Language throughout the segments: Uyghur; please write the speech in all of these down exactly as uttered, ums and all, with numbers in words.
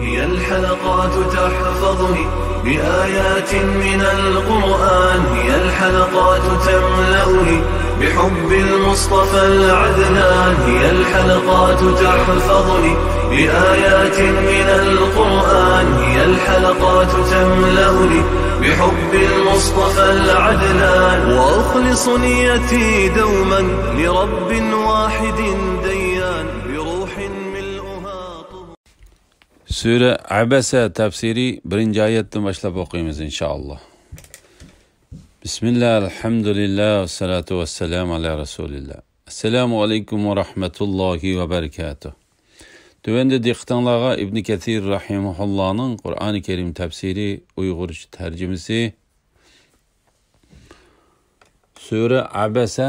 هي الحلقات تحفظني بآيات من القرآن، هي الحلقات تملأني بحب المصطفى العدنان، هي الحلقات تحفظني بآيات من القرآن، هي الحلقات تملأني بحب المصطفى العدنان، وأخلص نيتي دوما لرب واحد ديان، بروح ملؤها طهور. سۈرە ئەبەسە تەپسىرى بىرىنچى ئايەتتىن باشلاپ ئوقۇيمىز، ئىنشائاللا. بىسمىللا، ئەلھەمدۇلىللا، ۋەسسالاتۇ ۋەسسالامۇ ئالا رەسۇلىللا. ئەسسالامۇ ئەلەيكۇم ۋە رەھمەتۇللاھى ۋە بەرىكاتۇھ. تۆۋەندە دىققىتىڭلارغا ئىبنى كەسىر رەھىمەھۇللانىڭ قۇرئانى كەرىم تەپسىرى، ئۇيغۇرچە تەرجىمىسى، سۈرە ئەبەسە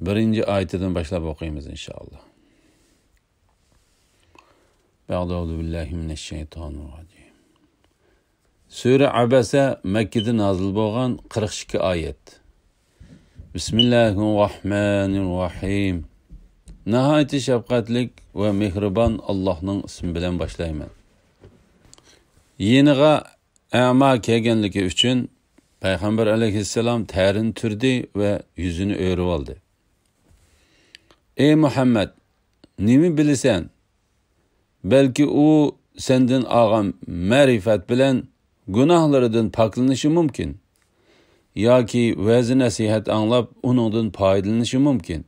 بىرىنچى ئايىتىدىن باشلاپ ئوقۇيمىز، ئىنشائاللا. بەئدە، ئەئۇزۇبىللاھى مىنەششەيتانىرراجىم. سۈرە ئەبەسە مەككىدە نازىل بولغان، قىرىق ئىككى ئايەت. بىسمىللاھىرراھمانىر راھىم. ناھايىتى شەپقەتلىك ۋە مېھرىبان ئاللاھنىڭ ئىسمى بىلەن باشلايمەن. يېنىغا ئەما كەلگەنلىكى ئۈچۈن پەيغەمبەر ئەلەيھىسسالام تەرىنى تۈردى ۋە يۈزىنى ئۆرۈۋالدى. ئەي مۇھەممەد، نېمە بىلىسەن؟ بەلكى ئۇ سەندىن ئالغان مەرىپەت بىلەن گۇناھلىرىدىن پاكلىنىشى مۇمكىن. ياكى ۋەز-نەسىھەت ئاڭلاپ، ئۇنىڭدىن پايدىلىنىشى مۇمكىن.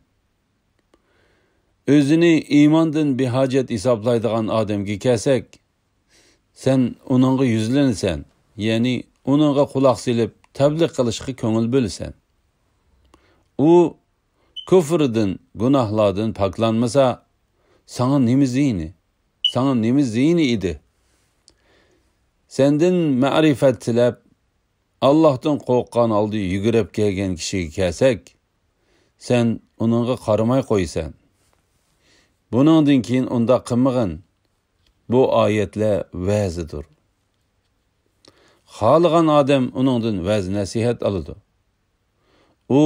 ئۆزىنى ئىماندىن بىھاجەت ھېسابلايدىغان ئادەمگە كەلسەك، سەن ئۇنىڭغا يۈزلىنىسەن، يەنى ئۇنىڭغا قۇلاق سېلىپ تەبلىغ قىلىشقا كۆڭۈل بۆلىسەن. ئۇ كۇفرىدىن، گۇناھلاردىن پاكلانمىسا، ساڭا نېمە زىيىنى؟ ساڭا نېمە زىيىنى ئىدى؟ سەندىن مەرىپەت تىلەپ، ئاللاھتىن قورققان ھالدا يۈگۈرۈپ كەلگەن كىشىگە كەلسەك، سەن ئۇنىڭغا قارىماي قويىسەن. بۇنىڭدىن كېيىن ئۇنداق قىلمىغىن. بۇ ئايەتلەر ۋەزىدۇر. خالىغان ئادەم ئۇنىڭدىن ۋەز-نەسىھەت ئالىدۇ. ئۇ،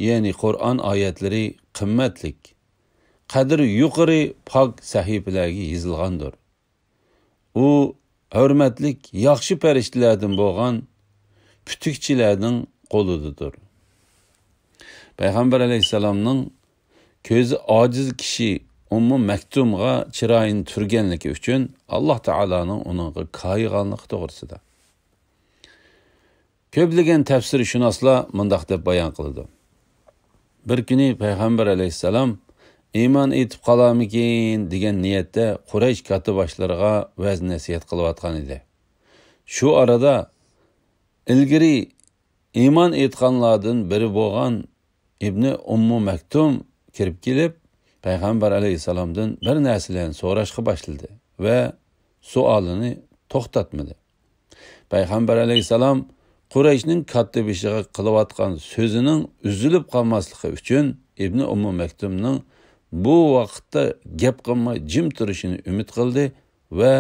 يەنى قۇرئان ئايەتلىرى قىممەتلىك، قەدرى يۇقىرى پاك سەھىپىلەرگە يېزىلغاندۇر. ئۇ ھۆرمەتلىك ياخشى پەرىشتىلەردىن بولغان پۈتۈكچىلەرنىڭ قولىدىدۇر. پەيغەمبەر ئەلەيھىسسالامنىڭ كۆزى ئاجىز كىشى ئۇممۇ مەكتۇمغا چىرايىنى تۈرگەنلىكى ئۈچۈن، ئاللاھ تائالانىڭ ئۇنىڭغا كايىغانلىقى توغرىسىدا كۆپلىگەن تەپسىرشۇناسلار مۇنداق دەپ بايان قىلىدۇ: بىر كۈنى پەيغەمبەر ئەلەيھىسسالام ئىمان ئېيتىپ قالارمىكىن دېگەن نىيەتتە قۇرەيش كاتتىباشلىرىغا ۋەز-نەسىھەت قىلىۋاتقان ئىدى. شۇ ئارىدا ئىلگىرى ئىمان ئېيتقانلاردىن بىرى بولغان ئىبنى ئۇممۇ مەكتۇم كىرىپ كېلىپ، پەيغەمبەر ئەلەيھىسسالامدىن بىر نەرسىلەرنى سوراشقا باشلىدى ۋە سوئالىنى توختاتمىدى. پەيغەمبەر ئەلەيھىسسالام قۇرەيشنىڭ كاتتىبېشىغا قىلىۋاتقان سۆزىنىڭ ئۈزۈلۈپ قالماسلىقى ئۈچۈن، ئىبنى ئۇممۇ مەكتۇمنىڭ بۇ ۋاقىتتا گەپ قىلماي جىم تۇرۇشىنى ئۈمىد قىلدى ۋە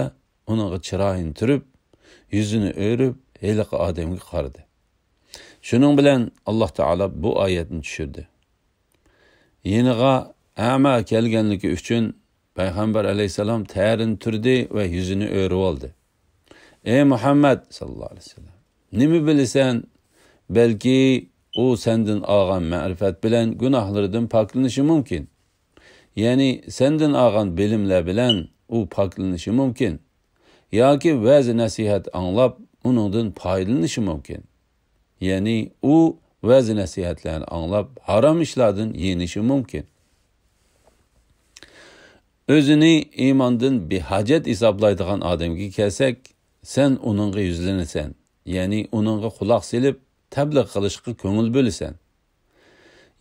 ئۇنىڭغا چىرايىنى تۈرۈپ، يۈزىنى ئۆرۈپ، ھېلىقى ئادەمگە قارىدى. شۇنىڭ بىلەن ئاللاھ تائالا بۇ ئايەتنى چۈشۈردى. يېنىغا ئەما كەلگەنلىكى ئۈچۈن پەيغەمبەر ئەلەيھىسسالام تەرىنى تۈردى ۋە يۈزىنى ئۆرۈۋالدى. ئەي مۇھەممەد ساللاللاھۇ ئەلەيھى ۋەسەللەم، نېمە بىلىسەن؟ بەلكى ئۇ سەندىن ئالغان مەرىپەت بىلەن گۇناھلىرىدىن پاكلىنىشى مۇمكىن. يەنى سەندىن ئالغان بىلىملەر بىلەن ئۇ پاكلىنىشى مۇمكىن. ياكى ۋەز-نەسىھەت ئاڭلاپ، ئۇنىڭدىن پايدىلىنىشى مۇمكىن. يەنى ئۇ ۋەز-نەسىھەتلەرنى ئاڭلاپ، ھارام ئىشلاردىن يېنىشى مۇمكىن. ئۆزىنى ئىماندىن بىھاجەت ھېسابلايدىغان ئادەمگە كەلسەك، سەن ئۇنىڭغا يۈزلىنىسەن، يەنى ئۇنىڭغا قۇلاق سېلىپ، تەبلىغ قىلىشقا كۆڭۈل بۆلىسەن.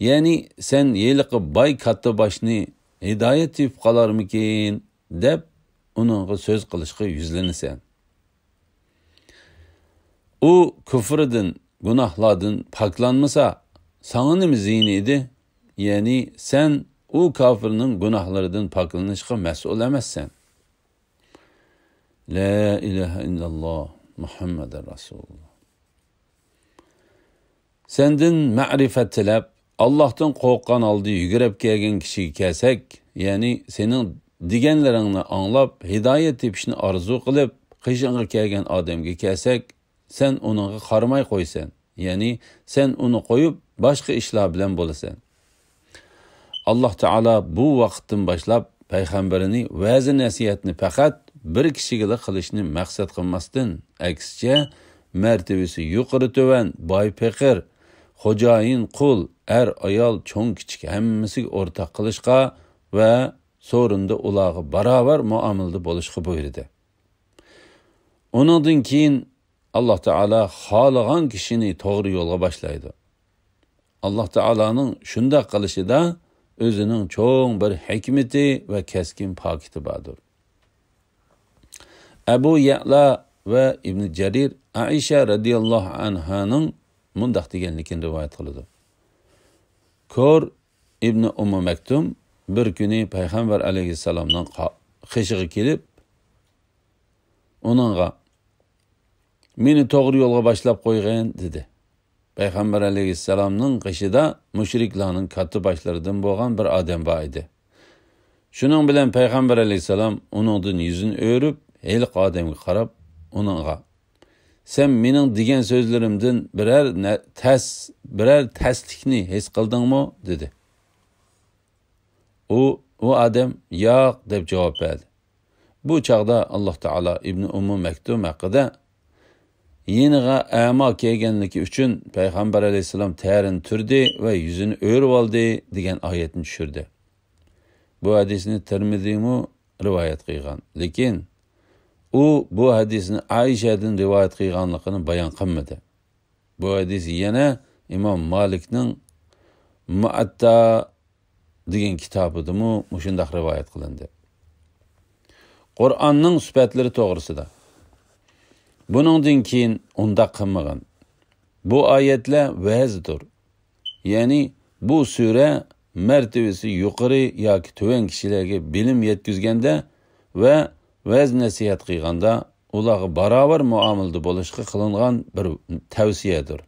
يەنى سەن ھېلىقى باي كاتتىباشنى ھىدايەت تېپىپ قالارمىكىن دەپ ئۇنىڭغا سۆز قىلىشقا يۈزلىنىسەن. ئۇ كۇفرىدىن، گۇناھلاردىن پاكلانمىسا، ساڭا نېمە زىيىنى ئىدى؟ يەنى سەن ئۇ كاپىرنىڭ گۇناھلىرىدىن پاكلىنىشقا مەسئۇل ئەمەسسەن. لا ئىلاھە ئىللاللاھ، مۇھەممەدۇر رەسۇلۇللاھ. سەندىن مەرىپەت تىلەپ، ئاللاھتىن قورققان ھالدا يۈگۈرۈپ كەلگەن كىشىگە كەلسەك، يەنى سېنىڭ دېگەنلىرىڭنى ئاڭلاپ، ھىدايەت تېپىشنى ئارزۇ قىلىپ، قېشىڭغا كەلگەن ئادەمگە كەلسەك، سەن ئۇنىڭغا قارىماي قويىسەن، يەنى سەن ئۇنى قويۇپ، باشقا ئىشلار بىلەن بولىسەن. ئاللاھ تائالا بۇ ۋاقىتتىن باشلاپ پەيغەمبىرىنى ۋەزى-نەسىھەتنى پەقەت بىر كىشىگىلا قىلىشنى مەقسەت قىلماستىن، ئەكسىچە، مەرتىۋىسى يۇقىرى-تۆۋەن، باي-پېقىر، خوجايىن-قۇل، ئەر-ئايال، چوڭ-كىچىك ھەممىسىگە ئورتاق قىلىشقا ۋە سورۇندا ئۇلارغا باراۋەر مۇئامىلىدە بولۇشقا بۇيرۇدى. ئۇنىڭدىن كېيىن ئاللاھ تائالا خالىغان كىشىنى توغرا يولغا باشلايدۇ. ئاللاھ تائالانىڭ شۇنداق قىلىشىدا ئۆزىنىڭ چوڭ بىر ھېكمىتى ۋە كەسكىن پاكىتى باردۇر. ئەبۇ يەئلا ۋە ئىبنى جەرىر ئائىشە رەزىياللاھۇ ئەنھانىڭ مۇنداق دېگەنلىكىنى رىۋايەت قىلىدۇ. كور ئىبنى ئۇممۇ مەكتۇم بىر كۈنى پەيغەمبەر ئەلەيھىسسالامنىڭ قا-، قېشىغا كېلىپ، ئۇنىڭغا، «مېنى توغرا يولغا باشلاپ قويغىن» دېدى. پەيغەمبەر ئەلەيھىسسالامنىڭ قېشىدا مۇشرىكلارنىڭ كاتتا باشلىرىدىن بولغان بىر ئادەم بار ئىدى. شۇنىڭ بىلەن پەيغەمبەر ئەلەيھىسسالام ئۇنىڭدىن يۈزىنى ئۆرۈپ، ھېلىقى ئادەمگە قاراپ، ئۇنىڭغا، «سەن مېنىڭ دېگەن سۆزلىرىمدىن بىرەر نە-، تەس-، بىرەر تەسلىكنى ھېس قىلدىڭمۇ؟» دېدى. ئۇ، ئۇ ئادەم، «ياق» دەپ جاۋاب بەردى. بۇ چاغدا ئاللاھ تائالا ئىبنى ئۇممۇ مەكتۇم ھەققىدە، يېنىغا ئەما كەلگەنلىكى ئۈچۈن پەيغەمبەر ئەلەيھىسسالام تەرىنى تۈردى ۋە يۈزىنى ئۆرۈۋالدى دېگەن ئايەتنى چۈشۈردى. بۇ ھەدىسنى تىرمىزىيمۇ رىۋايەت قىلغان. لېكىن ئۇ بۇ ھەدىسنى ئائىشەدىن رىۋايەت قىلغانلىقىنى بايان قىلمىدى. بۇ ھەدىس يەنە ئىمام مالىكنىڭ مۇئەتتا دېگەن كىتابىدىمۇ مۇشۇنداق رىۋايەت قىلىندى. قۇرئاننىڭ سۈپەتلىرى توغرىسىدا. بۇنىڭدىن كېيىن ئۇنداق قىلمىغىن. بۇ ئايەتلەر ۋەزدۇر. يەنى بۇ سۈرە مەرتىۋىسى يۇقىرى ياكى تۆۋەن كىشىلەرگە بىلىم يەتكۈزگەندە ۋە ۋەز-نەسىھەت قىلغاندا ئۇلارغا باراۋەر مۇئامىلىدە بولۇشقا قىلىنغان بىر تەۋسىيەدۇر.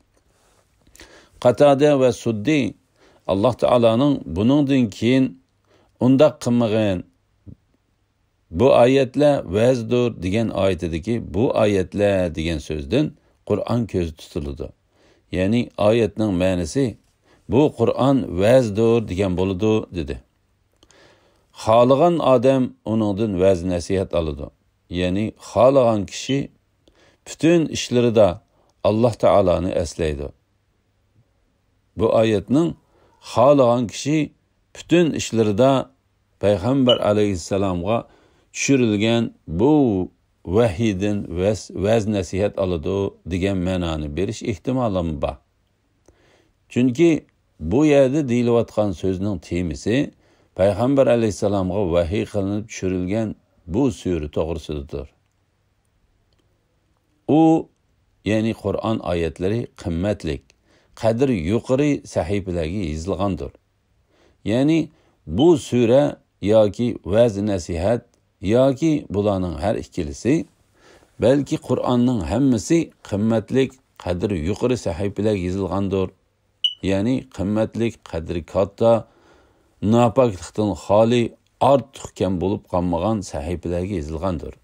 قاتادە ۋە سۇددى ئاللاھ تائالانىڭ بۇنىڭدىن كېيىن ئۇنداق قىلمىغىن، بۇ ئايەتلەر ۋەزدۇر دېگەن ئايىتىدىكى بۇ ئايەتلەر دېگەن سۆزدىن قۇرئان كۆزدە تۇتۇلىدۇ. يەنى ئايەتنىڭ مەنىسى بۇ قۇرئان ۋەزدۇر دېگەن بولىدۇ، دېدى. خالىغان ئادەم ئۇنىڭدىن ۋەز-نەسىھەت ئالىدۇ. يەنى خالىغان كىشى پۈتۈن ئىشلىرىدا ئاللاھ تائالانى ئەسلەيدۇ. بۇ ئايەتنىڭ خالىغان كىشى پۈتۈن ئىشلىرىدا پەيغەمبەر ئەلەيھىسسالامغا چۈشۈرۈلگەن بۇ ۋەھىيدىن ۋەز-، ۋەز-نەسىھەت ئالىدۇ دېگەن مەنانى بېرىش ئېھتىمالىمۇ بار. چۈنكى بۇ يەردە دېيىلىۋاتقان سۆزنىڭ تېمىسى پەيغەمبەر ئەلەيھىسسالامغا ۋەھىي قىلىنىپ چۈشۈرۈلگەن بۇ سۈرە توغرىسىدىدۇر. ئۇ، يەنى قۇرئان ئايەتلىرى قىممەتلىك، قەدرى يۇقىرى سەھىپىلەرگە يېزىلغاندۇر. يەنى بۇ سۈرە ياكى ۋەز-نەسىھەت ياكى بۇلارنىڭ ھەر ئىككىلىسى، بەلكى قۇرئاننىڭ ھەممىسى قىممەتلىك، قەدرى يۇقىرى سەھىپىلەرگە يېزىلغاندۇر. يەنى قىممەتلىك، قەدرى كاتتا، ناپاكلىقتىن خالىي، ئارتۇق كەم بولۇپ قالمىغان سەھىپىلەرگە يېزىلغاندۇر.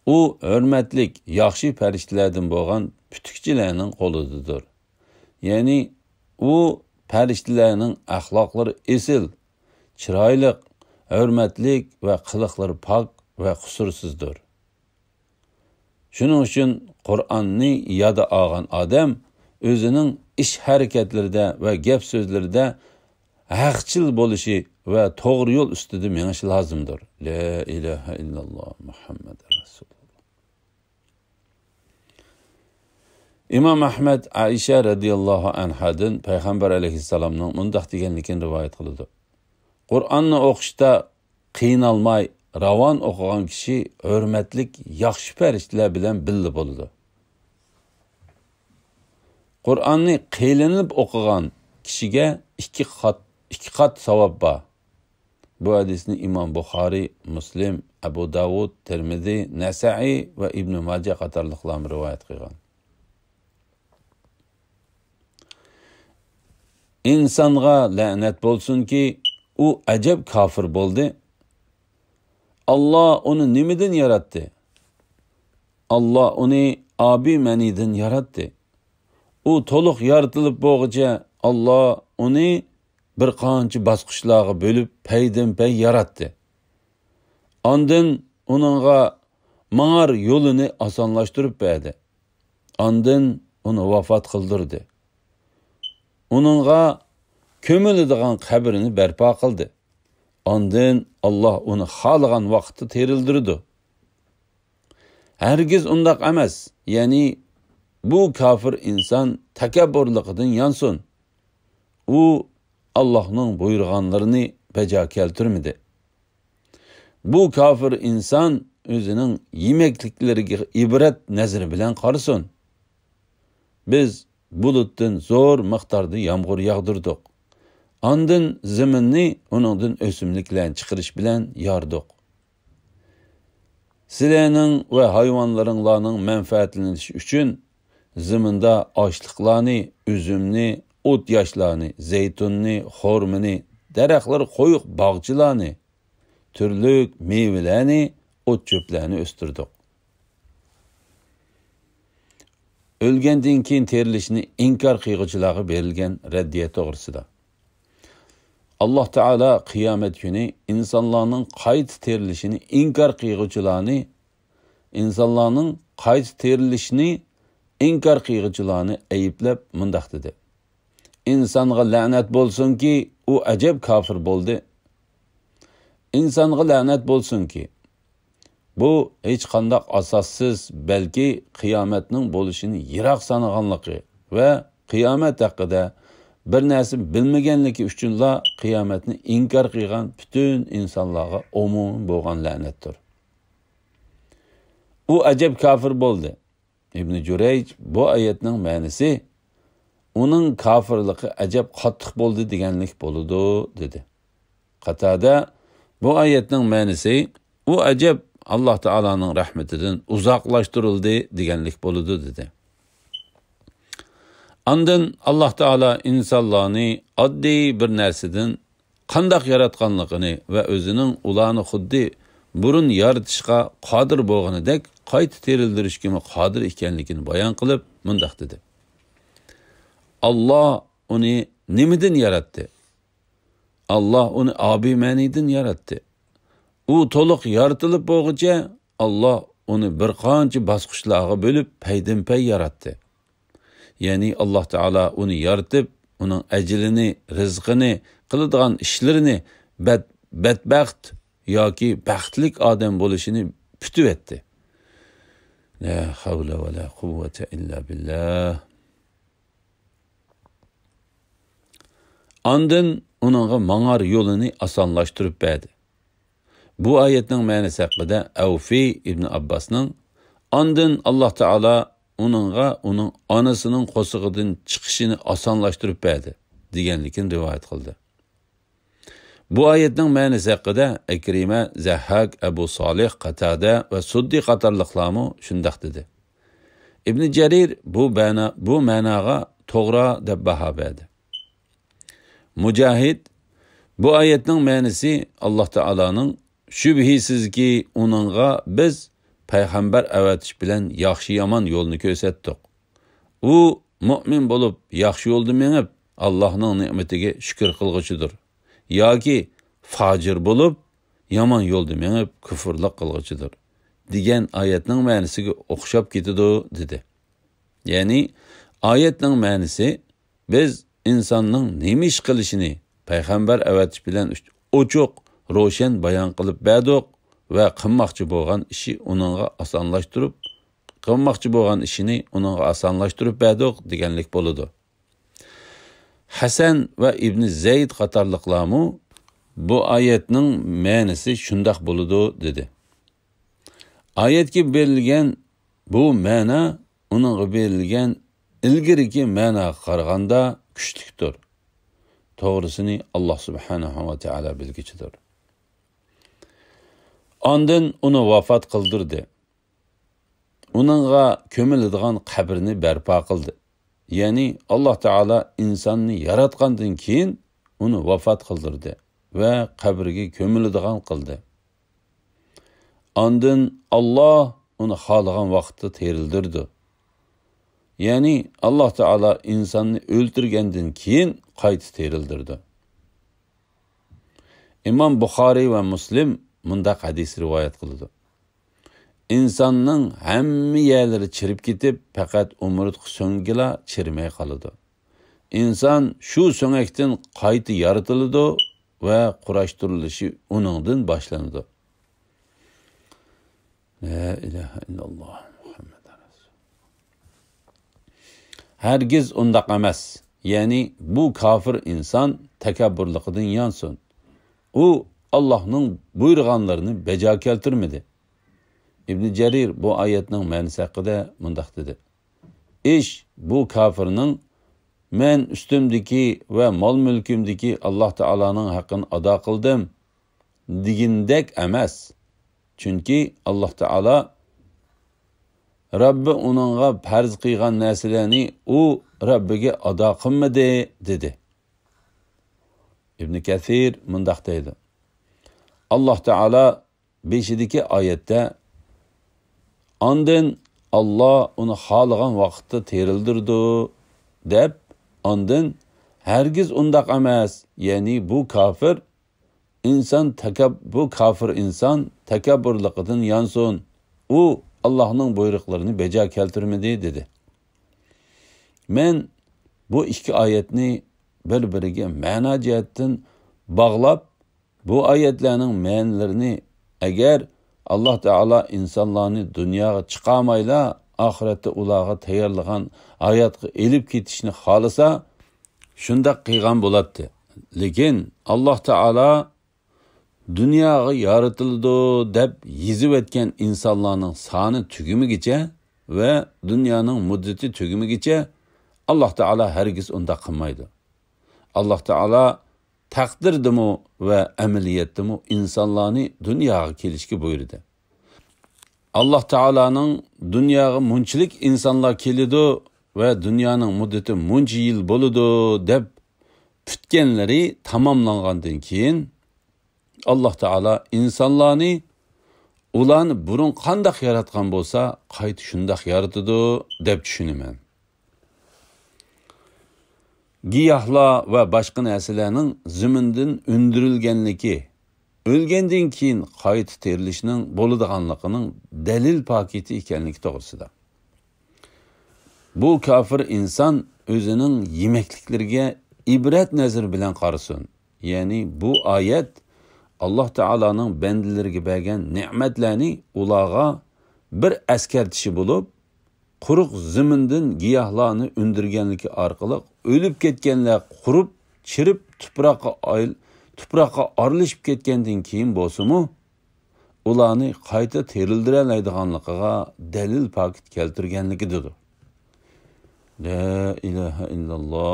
ئۇ ھۆرمەتلىك، ياخشى پەرىشتىلەردىن بولغان پۈتۈكچىلەرنىڭ قولىدىدۇر. يەنى ئۇ پەرىشتىلەرنىڭ ئەخلاقلىرى ئېسىل، چىرايلىق، ھۆرمەتلىك ۋە قىلىقلىرى پاك ۋە قۇسۇرسىزدۇر. شۇنىڭ ئۈچۈن قۇرئاننى ياد ئالغان ئادەم ئۆزىنىڭ ئىش-ھەرىكەتلىرىدە ۋە گەپ-سۆزلىرىدە ھەقچىل بولۇشى ۋە توغرا يول ئۈستىدە مېڭىشى لازىمدۇر. لا ئىلاھە ئىللاللا مۇھەممەد رەسۇلۇللا. ئىمام ئەھمەد ئائىشە رەزىياللاھۇ ئەنھادىن پەيغەمبەر ئەلەيھىسسالامنىڭ مۇنداق دېگەنلىكىنى رىۋايەت قىلىدۇ: قۇرئاننى ئوقۇشتا قىينالماي، راۋان ئوقۇغان كىشى ھۆرمەتلىك ياخشى پەرىشتىلەر بىلەن بىللە بولىدۇ. قۇرئاننى قىينىلىپ ئوقۇغان كىشىگە ئىككى قات، ئىككى قات ساۋاب بار. بۇ ھەدىسنى ئىمام بۇخارىي، مۇسلىم، ئەبۇ داۋۇد، تىرمىزى، نەسائىي ۋە ئىبنى ماجە قاتارلىقلارمۇ رىۋايەت قىلغان. ئىنسانغا لەنەت بولسۇنكى، ئۇ ئەجەب كاپىر بولدى. ئاللا ئۇنى نېمىدىن ياراتتى؟ ئاللا ئۇنى ئابىمەنىدىن ياراتتى. ئۇ تولۇق يارىتىلىپ بولغۇچە ئاللا ئۇنى بىر قانچە باسقۇچلارغا بۆلۈپ پەيدىنپەي ياراتتى. ئاندىن ئۇنىڭغا ماڭار يولىنى ئاسانلاشتۇرۇپ بەردى. ئاندىن ئۇنى ۋاپات قىلدۇردى. ئۇنىڭغا كۆمۈلىدىغان قەبرىنى بەرپا قىلدى. ئاندىن ئاللا ئۇنى خالىغان ۋاقىتتا تىرىلدۈرىدۇ. ھەرگىز ئۇنداق ئەمەس، يەنى بۇ كاپىر ئىنسان تەكەببۇرلۇقىدىن يانسۇن. ئۇ ئاللاھنىڭ بۇيرۇغانلىرىنى بەجا كەلتۈرمىدى. بۇ كاپىر ئىنسان ئۆزىنىڭ يېمەكلىكلىرىگە ئىبرەت نەزىرى بىلەن قارىسۇن. بىز بۇلۇتتىن زور مىقداردا يامغۇر ياغدۇردۇق. ئاندىن زېمىننى ئۇنىڭدىن ئۆسۈملۈكلەرنى چىقىرىش بىلەن ياردۇق. سىلەرنىڭ ۋە ھايۋانلىرىڭلارنىڭ مەنپەئەتلىنىشى ئۈچۈن زېمىندا ئاشلىقلارنى، ئۈزۈمنى، ئوت-ياشلارنى، زەيتۇننى، خورمىنى، دەرەخلىرى قويۇق باغچىلارنى، تۈرلۈك مېۋىلەرنى، ئوت-چۆپلەرنى ئۆستۈردۇق. ئۆلگەندىن كېيىن تىرىلىشنى ئىنكار قىلغۇچىلارغا بېرىلگەن رەددىيە توغرىسىدا. ئاللا تائالا قىيامەت كۈنى ئىنسانلارنىڭ قايتا تىرىلىشىنى ئىنكار قىلغۇچىلارنى، ئىنسانلارنىڭ قايتا تىرىلىشنى ئىنكار قىلغۇچىلارنى ئەيىبلەپ مۇنداق دېدى: «ئىنسانغا لەنەت بولسۇنكى، ئۇ ئەجەب كاپىر بولدى. ئىنسانغا لەنەت بولسۇنكى، بۇ ھېچقانداق ئاساسسىز، بەلكى قىيامەتنىڭ بولۇشىنى يىراق سانىغانلىقى ۋە قىيامەت ھەققىدە بىر نەرسە بىلمىگەنلىكى ئۈچۈنلا قىيامەتنى ئىنكار قىلغان پۈتۈن ئىنسانلارغا ئومۇمەن بولغان لەنەتتۇر.» ئۇ ئەجەب كاپىر بولدى. ئىبنى جۇرەيج بۇ ئايەتنىڭ مەنىسى، «ئۇنىڭ كاپىرلىقى ئەجەب قاتتىق بولدى» دېگەنلىك بولىدۇ، دېدى. قاتادە، بۇ ئايەتنىڭ مەنىسى، «ئۇ ئەجەب ئاللا تائالانىڭ رەھمىتىدىن ئۇزاقلاشتۇرۇلدى» دېگەنلىك بولىدۇ، دېدى. ئاندىن ئاللا تائالا ئىنسانلارنى ئاددىي بىر نەرسىدىن قانداق ياراتقانلىقىنى ۋە ئۆزىنىڭ ئۇلارنى خۇددى بۇرۇن يارىتىشقا قادىر بولغىنىدەك قايتا تىرىلدۈرۈشكىمۇ قادىر ئىكەنلىكىنى بايان قىلىپ، مۇنداق دېدى: «ئاللا ئۇنى نېمىدىن ياراتتى؟ ئاللا ئۇنى ئابىمەنىدىن ياراتتى. ئۇ تولۇق يارىتىلىپ بولغۇچە، ئاللا ئۇنى بىر قانچە باسقۇچلارغا بۆلۈپ، پەيدىنپەي ياراتتى.» يەنى ئاللا تائالا ئۇنى يارىتىپ، ئۇنىڭ ئەجىلىنى، رىزقىنى، قىلىدىغان ئىشلىرىنى، بەت-، بەتبەخت ياكى بەختلىك ئادەم بولۇشىنى پۈتۈۋەتتى. لا ھەۋلە ۋە لا قۇۋۋەتە ئىللا بىللا. ئاندىن ئۇنىڭغا ماڭار يولىنى ئاسانلاشتۇرۇپ بەردى. بۇ ئايەتنىڭ مەنىسى ھەققىدە ئەۋفى ئىبن ئابباسنىڭ، «ئاندىن ئاللا تائالا ئۇنىڭغا ئۇنىڭ ئانىسىنىڭ قورسىقىدىن چىقىشىنى ئاسانلاشتۇرۇپ بەردى» دېگەنلىكىنى رىۋايەت قىلدى. بۇ ئايەتنىڭ مەنىسى ھەققىدە ئەكرىمە، زەھھاك، ئەبۇ سالىھ، قاتادە ۋە سۇددى قاتارلىقلارمۇ شۇنداق دېدى. ئىبنى جەرىر بۇ مەنا، بۇ مەناغا توغرا دەپ باھا بەردى. مۇجاھىد، بۇ ئايەتنىڭ مەنىسى ئاللا تائالانىڭ، «شۈبھىسىزكى، ئۇنىڭغا بىز پەيغەمبەر ئەۋەتىش بىلەن ياخشى-يامان يولنى كۆرسەتتۇق. ئۇ مۇئمىن بولۇپ، ياخشى يولدا مېڭىپ، ئاللاھنىڭ نېمىتىگە شۈكۈر قىلغۇچىدۇر. ياكى فاجىر بولۇپ، يامان يولدا مېڭىپ، كۇفۇرلۇق قىلغۇچىدۇر» دېگەن ئايەتنىڭ مەنىسىگە ئوخشاپ كېتىدۇ، دېدى. يەنى ئايەتنىڭ مەنىسى، بىز ئىنساننىڭ نېمە ئىش قىلىشىنى پەيغەمبەر ئەۋەتىش بىلەن ئوچۇق، روشەن بايان قىلىپ بەردۇق ۋە قىلماقچى بولغان ئىشى ئۇنىڭغا ئاسانلاشتۇرۇپ، قىلماقچى بولغان ئىشىنى ئۇنىڭغا ئاسانلاشتۇرۇپ بەردۇق دېگەنلىك بولىدۇ. ھەسەن ۋە ئىبنى زەيد قاتارلىقلارمۇ بۇ ئايەتنىڭ مەنىسى شۇنداق بولىدۇ، دېدى. ئايەتكە بېرىلگەن بۇ مەنە ئۇنىڭغا بېرىلگەن ئىلگىرىكى مەناغا قارىغاندا كۈچلۈكتۇر. توغرىسىنى ئاللا سۇبھانەھۇ ۋە تائالا بىلگۈچىدۇر. ئاندىن ئۇنى ۋاپات قىلدۇردى. ئۇنىڭغا كۆمۈلىدىغان قەبرىنى بەرپا قىلدى. يەنى ئاللا تائالا ئىنساننى ياراتقاندىن كېيىن ئۇنى ۋاپات قىلدۇردى. ۋە قەبرىگە كۆمۈلىدىغان قىلدى. ئاندىن ئاللا ئۇنى خالىغان ۋاقىتتا تىرىلدۈردى. يەنى ئاللا تائالا ئىنساننى ئۆلتۈرگەندىن كېيىن قايتا تىرىلدۈردى. ئىمام بۇخارىي ۋە مۇسلىم مۇنداق ھەدىس رىۋايەت قىلىدۇ: ئىنساننىڭ ھەممە يەرلىرى چىرىپ كېتىپ، پەقەت ئومۇرتقا سۆڭىكىلا چىرىمەي قالىدۇ. ئىنسان شۇ سۆڭەكتىن قايتا يارىتىلىدۇ ۋە قۇراشتۇرۇلۇشى ئۇنىڭدىن باشلىنىدۇ. لا ئىلاھە ئىللاللا مۇھەممەد رەسۇل. ھەرگىز ئۇنداق ئەمەس. يەنى بۇ كاپىر ئىنسان تەكەببۇرلۇقىدىن يانسۇن. ئۇ ئاللاھنىڭ بۇيرۇغانلىرىنى بەجا كەلتۈرمىدى. ئىبنى جەرىر بۇ ئايەتنىڭ مەنىسى ھەققىدە مۇنداق دېدى: ئىش بۇ كاپىرنىڭ مەن ئۈستۈمدىكى ۋە مال-مۈلكۈمدىكى ئاللاھ تائالانىڭ ھەققىنى ئادا قىلدىم دېگىنىدەك ئەمەس. چۈنكى ئاللاھ تائالا رەببى ئۇنىڭغا پەرز قىلغان نەرسىلەرنى ئۇ رەببىگە ئادا قىلمىدى، دېدى. ئىبنى كەسىر مۇنداق دەيدۇ: ئاللاھ تائالا بېشىدىكى ئايەتتە، ئاندىن ئاللا ئۇنى خالىغان ۋاقىتتا تىرىلدۈرىدۇ، دەپ، ئاندىن ھەرگىز ئۇنداق ئەمەس، يەنى بۇ كاپىر ئىنسان تەكەب-، بۇ كاپىر ئىنسان تەكەببۇرلۇقىدىن يانسۇن، ئۇ ئاللاھنىڭ بۇيرۇقلىرىنى بەجا كەلتۈرمىدى، دېدى. مەن بۇ ئىككى ئايەتنى بىر-بىرىگە مەنا جەھەتتىن باغلاپ، بۇ ئايەتلەرنىڭ مەنىلىرىنى، ئەگەر ئاللاھ تائالا ئىنسانلارنى دۇنياغا چىقارمايلا، ئاخىرەتتە ئۇلارغا تەييارلىغان ھاياتقا ئېلىپ كېتىشنى خالىسا، شۇنداق قىلغان بولاتتى. لېكىن ئاللاھ تائالا دۇنياغا يارىتىلىدۇ دەپ يېزىۋەتكەن ئىنسانلارنىڭ سانى تۈگىمىگىچە ۋە دۇنيانىڭ مۇددىتى تۈگىمىگىچە ئاللاھ تائالا ھەرگىز ئۇنداق قىلمايدۇ. ئاللاھ تائالا تەقدىردىمۇ ۋە ئەمەلىيەتتىمۇ ئىنسانلارنى دۇنياغا كېلىشكە بۇيرۇدى. ئاللاھ تائالانىڭ دۇنياغا مۇنچىلىك ئىنسانلار كېلىدۇ ۋە دۇنيانىڭ مۇددىتى مۇنچە يىل بولىدۇ دەپ پۈتكەنلىرى تاماملانغاندىن كېيىن، ئاللاھ تائالا ئىنسانلارنى ئۇلارنى بۇرۇن قانداق ياراتقان بولسا، قايتا شۇنداق يارىتىدۇ دەپ چۈشىنىمەن. گىياھلار ۋە باشقا نەرسىلەرنىڭ زېمىندىن ئۈندۈرۈلگەنلىكى، ئۆلگەندىن كېيىن قايتا تىرىلىشنىڭ بولىدىغانلىقىنىڭ دەلىل پاكىتى ئىكەنلىكى توغرىسىدا. بۇ كاپىر ئىنسان ئۆزىنىڭ يېمەكلىكلىرىگە ئىبرەت نەزىرى بىلەن قارىسۇن. يەنى بۇ ئايەت ئاللاھ تائالانىڭ بەندىلىرىگە بەرگەن نېمەتلەرنى ئۇلارغا بىر ئەسكەرتىشى بولۇپ، قۇرۇق زېمىندىن گىياھلارنى ئۈندۈرگەنلىكى ئارقىلىق ئۆلۈپ كەتكەنلەر قۇرۇپ، چىرىپ، تۇپراققا ئايل-، تۇپراققا ئارىلىشىپ كەتكەندىن كېيىن بولسىمۇ، ئۇلارنى قايتا تىرىلدۈرەلەيدىغانلىقىغا دەلىل پاكىت كەلتۈرگەنلىكىدىدۇر. لا ئىلاھە ئىللاللا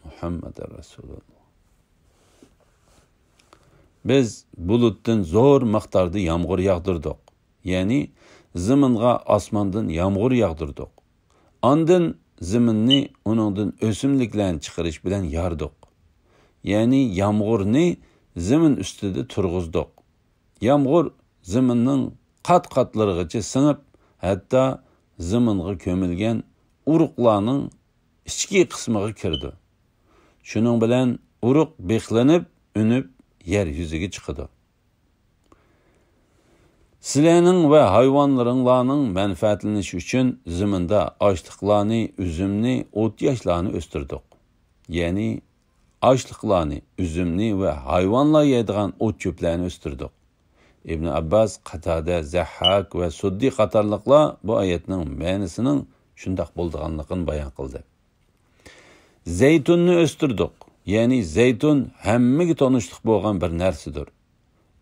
مۇھەممەدۇر رەسۇلۇللا. بىز بۇلۇتتىن زور مىقداردا يامغۇر ياغدۇردۇق. يەنى زېمىنغا ئاسماندىن يامغۇر ياغدۇردۇق. ئاندىن زېمىننى ئۇنىڭدىن ئۆسۈملۈكلەرنى چىقىرىش بىلەن ياردۇق. يەنى يامغۇرنى زېمىن ئۈستىدە تۇرغۇزدۇق. يامغۇر زېمىننىڭ قات-قاتلىرىغىچە سىڭىپ، ھەتتا زېمىنغا كۆمۈلگەن ئۇرۇقلارنىڭ ئىچكى قىسمىغا كىرىدۇ. شۇنىڭ بىلەن ئۇرۇق بىخلىنىپ، ئۈنۈپ، يەر يۈزىگە چىقىدۇ. سىلەرنىڭ ۋە ھايۋانلىرىڭلارنىڭ مەنپەئەتلىنىشى ئۈچۈن زېمىندا ئاشلىقلارنى، ئۈزۈمنى، ئوت-ياشلارنى ئۆستۈردۇق. يەنى ئاشلىقلارنى، ئۈزۈمنى ۋە ھايۋانلار يەيدىغان ئوت-چۆپلەرنى ئۆستۈردۇق. ئىبن ئابباس، قاتادە، زەھھاك ۋە سۇددى قاتارلىقلار بۇ ئايەتنىڭ مەنىسىنىڭ شۇنداق بولىدىغانلىقىنى بايان قىلدى. زەيتۇننى ئۆستۈردۇق. يەنى زەيتۇن ھەممىگە تونۇشلۇق بولغان بىر نەرسىدۇر.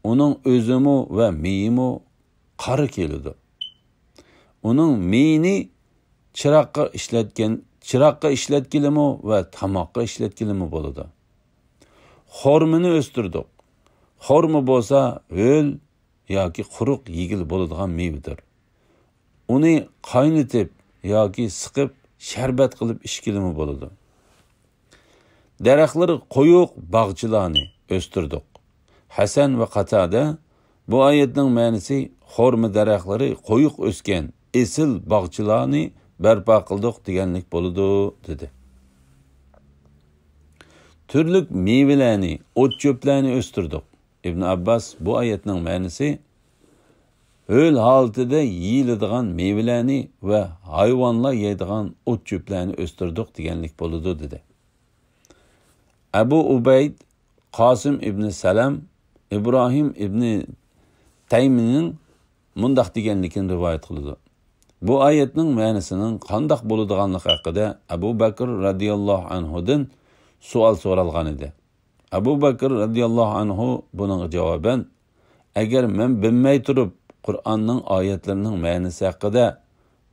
ئۇنىڭ ئۈزۈمى ۋە مېيىمۇ قارا كېلىدۇ. ئۇنىڭ مېيىنى چىراغقا ئىشلەتكەن، چىراغقا ئىشلەتكىلىمۇ ۋە تاماققا ئىشلەتكىلىمۇ بولىدۇ. خورمىنى ئۆستۈردۇق. خورما بولسا ھۆل ياكى قۇرۇق يېگىلى بولىدىغان مېۋىدۇر. ئۇنى قاينىتىپ ياكى سىقىپ شەربەت قىلىپ ئىچكىلىمۇ بولىدۇ. دەرەخلىرى قويۇق باغچىلارنى ئۆستۈردۇق. ھەسەن ۋە قاتادە، بۇ ئايەتنىڭ مەنىسى خورما دەرەخلىرى قويۇق ئۆسكەن ئېسىل باغچىلارنى بەرپا قىلدۇق دېگەنلىك بولىدۇ، دېدى. تۈرلۈك مېۋىلەرنى، ئوت-چۆپلەرنى ئۆستۈردۇق. ئىبن ئابباس بۇ ئايەتنىڭ مەنىسى ھۆل ھالىتىدە يېيىلىدىغان مېۋىلەرنى ۋە ھايۋانلار يەيدىغان ئوت-چۆپلەرنى ئۆستۈردۇق دېگەنلىك بولىدۇ، دېدى. ئەبۇ ئۇبەيد، قاسىم ئىبنى سەلەم، ئىبراھىم ئىبنى تەيمىنىڭ مۇنداق دېگەنلىكىنى رىۋايەت قىلىدۇ. بۇ ئايەتنىڭ مەنىسىنىڭ قانداق بولىدىغانلىقى ھەققىدە ئەبۇ بەكر رەزىياللاھۇ ئەنھۇدىن سوئال سورالغان ئىدى. ئەبۇ بەكر رەزىياللاھۇ ئەنھۇ بۇنىڭغا جاۋابەن، ئەگەر مەن بىلمەي تۇرۇپ قۇرئاننىڭ ئايەتلىرىنىڭ مەنىسى ھەققىدە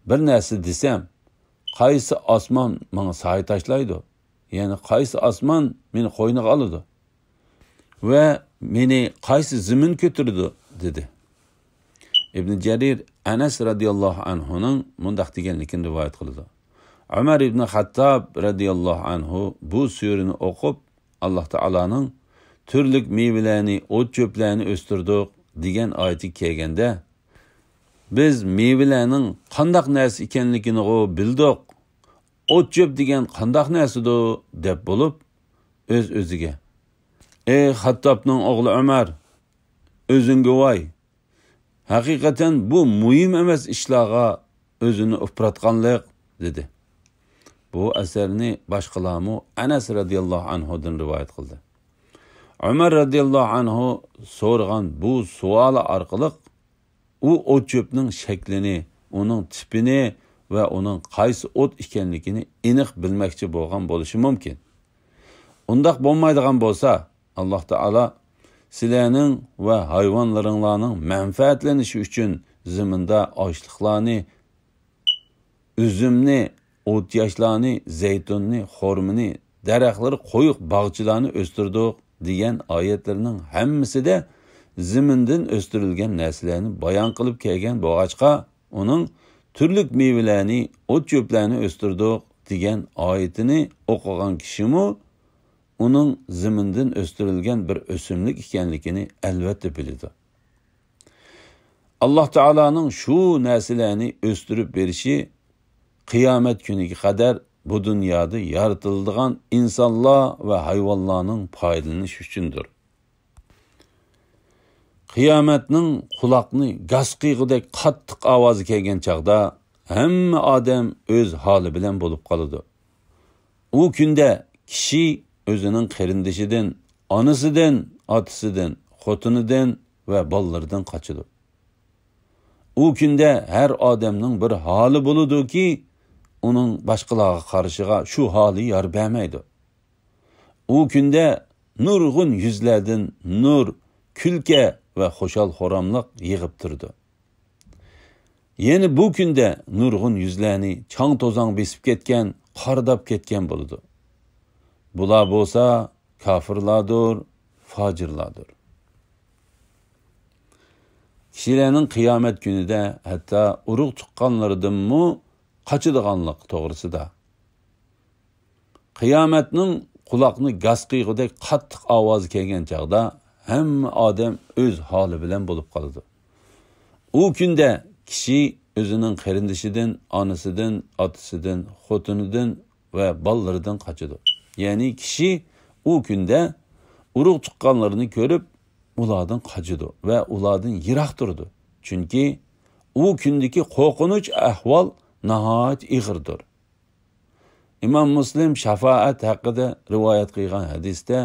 بىر نەرسە دېسەم، قايسى ئاسمان ماڭا سايە تاشلايدۇ؟ يەنى قايسى ئاسمان مېنى قوينىغا ئالىدۇ؟ ۋە مېنى قايسى زېمىن كۆتۈرىدۇ؟ دېدى. ئىبن جەرىر ئەنەس رەزىياللاھۇ ئەنھۇنىڭ مۇنداق دېگەنلىكىنى رىۋايەت قىلىدۇ. ئۆمەر ئىبن خەتتاب رەزىياللاھۇ ئەنھۇ بۇ سۈرىنى ئوقۇپ، ئاللاھ تائالانىڭ «تۈرلۈك مېۋىلەرنى، ئوت-چۆپلەرنى ئۆستۈردۇق» دېگەن ئايىتىگە كەلگەندە، «بىز مېۋىلەرنىڭ قانداق نەرسە ئىكەنلىكىنىغۇ بىلدۇق، ئوت-چۆپ دېگەن قانداق نەرسىدۇ؟» دەپ بولۇپ، ئۆز-ئۆزىگە، «ئەي خەتتابنىڭ ئوغلى ئۆمەر، ئۆزۈڭگە ۋاي! ھەقىقەتەن بۇ مۇھىم ئەمەس ئىشلارغا ئۆزىنى ئۇپراتقانلىق» دېدى. بۇ ئەسەرنى باشقىلارمۇ ئەنەس رەزىياللاھۇ ئەنھۇدىن رىۋايەت قىلدى. ئۆمەر رەزىياللاھۇ ئەنھۇ سورىغان بۇ سوئالى ئارقىلىق ئۇ ئوت-چۆپنىڭ شەكلىنى، ئۇنىڭ تىپىنى ۋە ئۇنىڭ قايسى ئوت ئىكەنلىكىنى ئېنىق بىلمەكچى بولغان بولۇشى مۇمكىن. ئۇنداق بولمايدىغان بولسا، ئاللاھ تائالا سىلەرنىڭ ۋە ھايۋانلىرىڭلارنىڭ مەنپەئەتلىنىشى ئۈچۈن زېمىندا ئاشلىقلارنى، ئۈزۈمنى، ئوتياشلارنى، زەيتۇننى، خورمىنى، دەرەخلىرى قويۇق باغچىلارنى ئۆستۈردۇق دېگەن ئايەتلىرىنىڭ ھەممىسىدە زېمىندىن ئۆستۈرۈلگەن نەرسىلەرنى بايان قىلىپ كەلگەن بولغاچقا، ئۇنىڭ «تۈرلۈك مېۋىلەرنى، ئوت-چۆپلەرنى ئۆستۈردۇق» دېگەن ئايىتىنى ئوقۇغان كىشىمۇ ئۇنىڭ زېمىندىن ئۆستۈرۈلگەن بىر ئۆسۈملۈك ئىكەنلىكىنى ئەلۋەتتە بىلىدۇ. ئاللاھ تائالانىڭ شۇ نەرسىلەرنى ئۆستۈرۈپ بېرىشى قىيامەت كۈنىگە قەدەر بۇ دۇنيادا يارىتىلىدىغان ئىنسانلار ۋە ھايۋانلارنىڭ پايدىلىنىشى ئۈچۈندۇر. قىيامەتنىڭ قۇلاقنى گاس قىيغۇدەك قاتتىق ئاۋازى كەلگەن چاغدا، ھەممە ئادەم ئۆز ھالى بىلەن بولۇپ قالىدۇ. ئۇ كۈندە كىشى ئۆزىنىڭ قېرىندىشىدىن، ئانىسىدىن، ئاتىسىدىن، خوتۇنىدىن ۋە بالىلىرىدىن قاچىدۇ. ئۇ كۈندە ھەر ئادەمنىڭ بىر ھالى بولىدۇكى، ئۇنىڭ باشقىلارغا قارىشىغا شۇ ھالى يار بەرمەيدۇ. ئۇ كۈندە نۇرغۇن يۈزلەردىن نۇر، كۈلكە ۋە خۇشال-خۇراملىق يېغىپ تۇرىدۇ. يەنە بۇ كۈندە نۇرغۇن يۈزلەرنى چاڭ-توزاڭ بېسىپ كەتكەن، قارىداپ كەتكەن بولىدۇ. بۇلار بولسا كاپىرلاردۇر، فاجىرلاردۇر. كىشىلەرنىڭ قىيامەت كۈنىدە ھەتتا ئۇرۇق-تۇغقانلىرىدىنمۇ قاچىدىغانلىقى توغرىسىدا. قىيامەتنىڭ قۇلاقنى گاس قىيغۇدەك قاتتىق ئاۋازى كەلگەن چاغدا، ھەممە ئادەم ئۆز ھالى بىلەن بولۇپ قالىدۇ. ئۇ كۈندە كىشى ئۆزىنىڭ قېرىندىشىدىن، ئانىسىدىن، ئاتىسىدىن، خوتۇنىدىن ۋە بالىلىرىدىن قاچىدۇ. يەنى كىشى ئۇ كۈندە ئۇرۇق-تۇغقانلىرىنى كۆرۈپ، ئۇلاردىن قاچىدۇ ۋە ئۇلاردىن يىراق تۇرىدۇ. چۈنكى ئۇ كۈندىكى قورقۇنچ ئەھۋال ناھايىتى ئېغىردۇر. ئىمام مۇسلىم شاپائەت ھەققىدە رىۋايەت قىلغان ھەدىستە،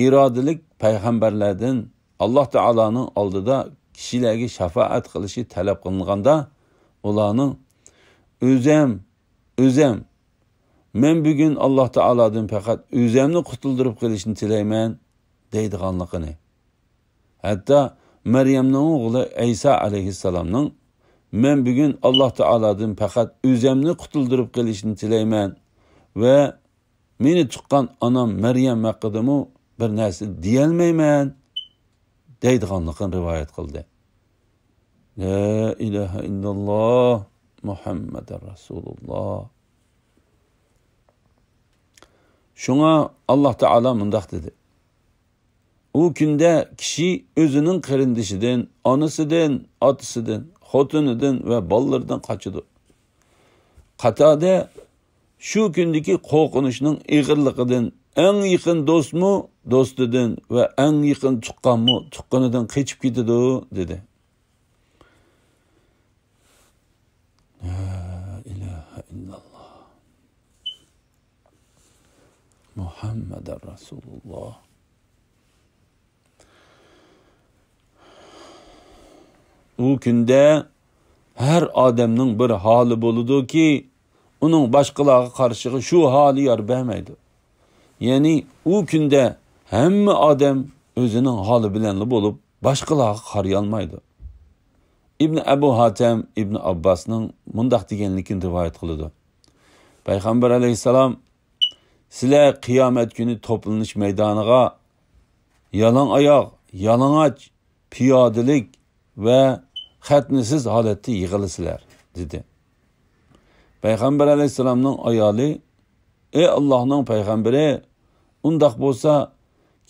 ئىرادىلىك پەيغەمبەرلەردىن ئاللاھ تائالانىڭ ئالدىدا كىشىلەرگە شاپائەت قىلىشى تەلەپ قىلىنغاندا، ئۇلارنىڭ «ئۆزەم، ئۆزەم، مەن بۈگۈن ئاللاھ تائالادىن پەقەت ئۆزەمنى قۇتۇلدۇرۇپ قېلىشنى تىلەيمەن» دەيدىغانلىقىنى، ھەتتا مەريەمنىڭ ئوغلى ئەيسا ئەلەيھىسسالامنىڭ «مەن بۈگۈن ئاللاھ تائالادىن پەقەت ئۆزەمنى قۇتۇلدۇرۇپ قېلىشنى تىلەيمەن ۋە مېنى تۇغقان ئانام مەريەم ھەققىدىمۇ بىر نەرسە دېيەلمەيمەن» دەيدىغانلىقىنى رىۋايەت قىلدى. لا ئىلاھە ئىللاللاھ، مۇھەممەدۇر رەسۇلۇللاھ. شۇڭا ئاللاھ تائالا مۇنداق دېدى: ئۇ كۈندە كىشى ئۆزىنىڭ قېرىندىشىدىن، ئانىسىدىن، ئاتىسىدىن، خوتۇنىدىن ۋە بالىلىرىدىن قاچىدۇ. قاتادە شۇ كۈندىكى قورقۇنچنىڭ ئېغىرلىقىدىن ئەڭ يېقىن دوستمۇ دوستىدىن ۋە ئەڭ يېقىن تۇغقانمۇ تۇغقىنىدىن قېچىپ كېتىدۇ، دېدى. لا ئىلاھە ئىللاللا. مۇھەممەدۇر رەسۇلۇللا. ئۇ كۈندە ھەر ئادەمنىڭ بىر ھالى بولىدۇكى، ئۇنىڭ باشقىلارغا قارىشىغا شۇ ھالى يار بەرمەيدۇ. يەنى ئۇ كۈندە ھەممە ئادەم ئۆزىنىڭ ھالى بىلەنلا بولۇپ، باشقىلارغا قارىيالمايدۇ. ئىبن ئەبۇ ھاتەم ئىبن ئابباسنىڭ مۇنداق دېگەنلىكىنى رىۋايەت قىلىدۇ. پەيغەمبەر ئەلەيھىسسالام، سىلەر قىيامەت كۈنى توپلىنىش مەيدانىغا يالاڭ ئاياغ، يالىڭاچ، پىيادىلىك ۋە خەتنىسىز ھالەتتە يىغىلىسىلەر، دېدى. پەيغەمبەر ئەلەيھىسسالامنىڭ ئايالى، ئەي ئاللاھنىڭ پەيغەمبىرى، ئۇنداق بولسا،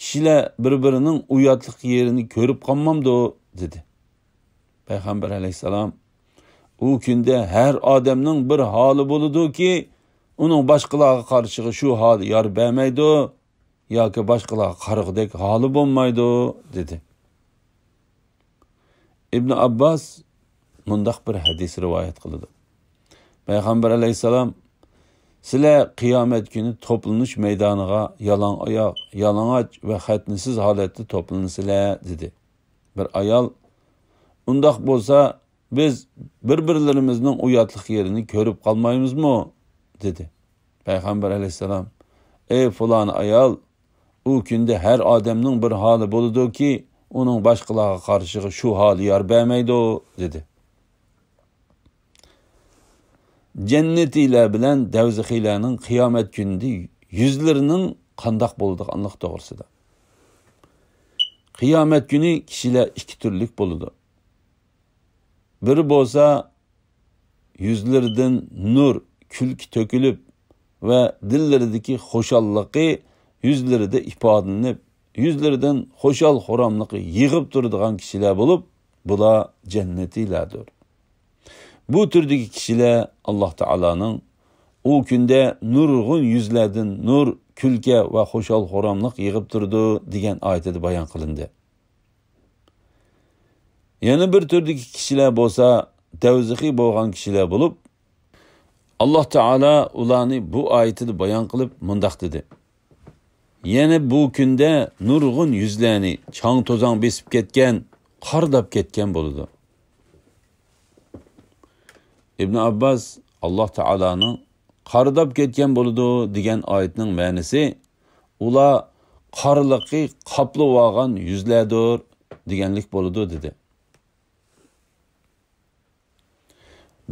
كىشىلەر بىر-بىرىنىڭ ئۇياتلىق يېرىنى كۆرۈپ قالمامدۇ؟ دېدى. پەيغەمبەر ئەلەيھىسسالام، ئۇ كۈندە ھەر ئادەمنىڭ بىر ھالى بولىدۇكى، ئۇنىڭ باشقىلارغا قارىشىغا شۇ ھالى يار بەرمەيدۇ ياكى باشقىلارغا قارىغۇدەك ھالى بولمايدۇ، دېدى. ئىبن ئابباس مۇنداق بىر ھەدىس رىۋايەت قىلىدۇ. پەيغەمبەر ئەلەيھىسسالام، سىلەر قىيامەت كۈنى توپلىنىش مەيدانىغا يالاڭ ئاياق، يالىڭاچ ۋە خەتنىسىز ھالەتتە توپلىنىسىلەر، دېدى. بىر ئايال، ئۇنداق بولسا، بىز بىر-بىرلىرىمىزنىڭ ئۇياتلىق يېرىنى كۆرۈپ قالمايمىزمۇ؟ دېدى. پەيغەمبەر ئەلەيھىسسالام، ئەي پۇلان ئايال، ئۇ كۈندە ھەر ئادەمنىڭ بىر ھالى بولىدۇكى، ئۇنىڭ باشقىلارغا قارىشىغا شۇ ھالى يار بەرمەيدۇ، دېدى. جەننىتىيلەر بىلەن دەۋزىخىيلەرنىڭ قىيامەت كۈنىدە يۈزلىرىنىڭ قانداق بولىدىغانلىقى توغرىسىدا. قىيامەت كۈنى كىشىلەر ئىككى تۈرلۈك بولىدۇ. بىرى بولسا يۈزلىرىدىن نۇر، كۈلكە تۆكۈلۈپ ۋە دىللىرىدىكى خۇشاللىقى يۈزلىرىدە ئىپادىلىنىپ، يۈزلىرىدىن خۇشال-خۇراملىقى يېغىپ تۇرىدىغان كىشىلەر بولۇپ، بۇلار جەننىتىيلەردۇر. بۇ تۈردىكى كىشىلەر ئاللاھ تائالانىڭ ئۇ كۈندە نۇرغۇن يۈزلەردىن نۇر، كۈلكە ۋە خۇشال-خۇراملىق يېغىپ تۇرىدۇ دېگەن ئايىتىدە بايان قىلىندى. يەنە بىر تۈردىكى كىشىلەر بولسا دەۋزىخىي بولغان كىشىلەر بولۇپ، ئاللاھ تائالا ئۇلارنى بۇ ئايىتىدە بايان قىلىپ مۇنداق دېدى: يەنە بۇ كۈندە نۇرغۇن يۈزلەرنى چاڭ-توزاڭ بېسىپ كەتكەن، قارىداپ كەتكەن بولىدۇ. ئىبن ئابباس ئاللاھ تائالانىڭ قارىداپ كەتكەن بولىدۇ دېگەن ئايەتنىڭ مەنىسى، ئۇلار قارىلىقى قاپلىۋالغان يۈزلەردۇر دېگەنلىك بولىدۇ، دېدى.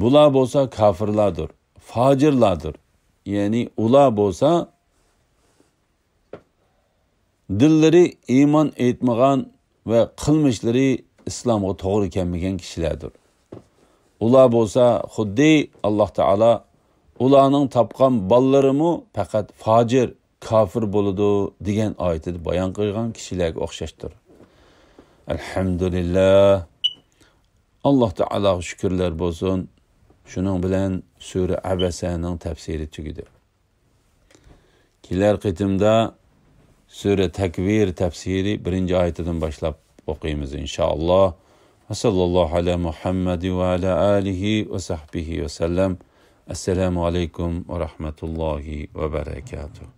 بۇلار بولسا كاپىرلاردۇر، فاجىرلاردۇر. يەنى ئۇلار بولسا دىللىرى ئىمان ئېيتمىغان ۋە قىلمىشلىرى ئىسلامغا توغرا كەلمىگەن كىشىلەردۇر. ئۇلار بولسا خۇددى ئاللاھ تائالا ئۇلارنىڭ تاپقان بالىلىرىمۇ پەقەت فاجىر، كاپىر بولىدۇ دېگەن ئايىتىدە بايان قىلغان كىشىلەرگە ئوخشاشتۇر. ئەلھەمدۇلىللاھ. ئاللاھ تائالاغا شۈكۈرلەر بولسۇن. شۇنىڭ بىلەن سۈرە ئەبەسەنىڭ تەپسىرى تۈگىدى. كېلەر قېتىمدا سۈرە تەكۋىر تەپسىرى بىرىنچى ئايىتىدىن باشلاپ ئوقۇيمىز، ئىنشائاللاھ. ۋە ساللاللاھۇ ئەلا مۇھەممەد ۋە ئەلا ئالىھى ۋە سەھبىھى ۋە سەللەم. ئەسسالامۇ ئەلەيكۇم ۋە رەھمەتۇللاھى ۋە بەرەكاتۇھ.